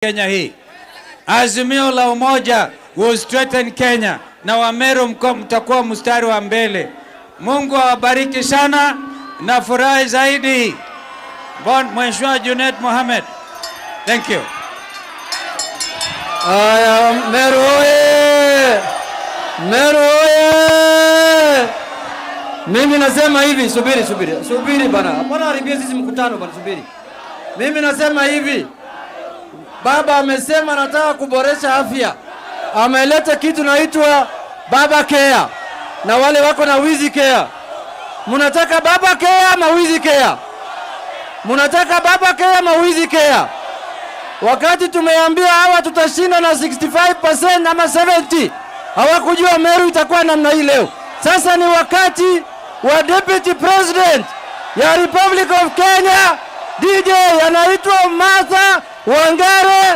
Kenya hii. Azimio la Umoja will strengthen Kenya na Wameru mtakuwa mstari wa mbele. Mungu awabariki sana na furahi zaidi. Bon, Mheshimiwa Junet Mohamed. Thank you. Aya, Meru oye! Meru oye! Mimi nasema hivi, subiri, subiri, subiri bana, hapana haribia sisi mkutano bana, subiri. Mimi nasema hivi, baba amesema anataka kuboresha afya, ameleta kitu naitwa Baba Care, na wale wako na Wizi Care. Mnataka Baba Care ama Wizi Care? Mnataka Baba Care ama Wizi Care? Wakati tumeambia hawa tutashinda na 65% ama 70, hawakujua Meru itakuwa namna hii leo. Sasa ni wakati wa Deputy President ya Republic of Kenya, DJ anaitwa Martha Wangare.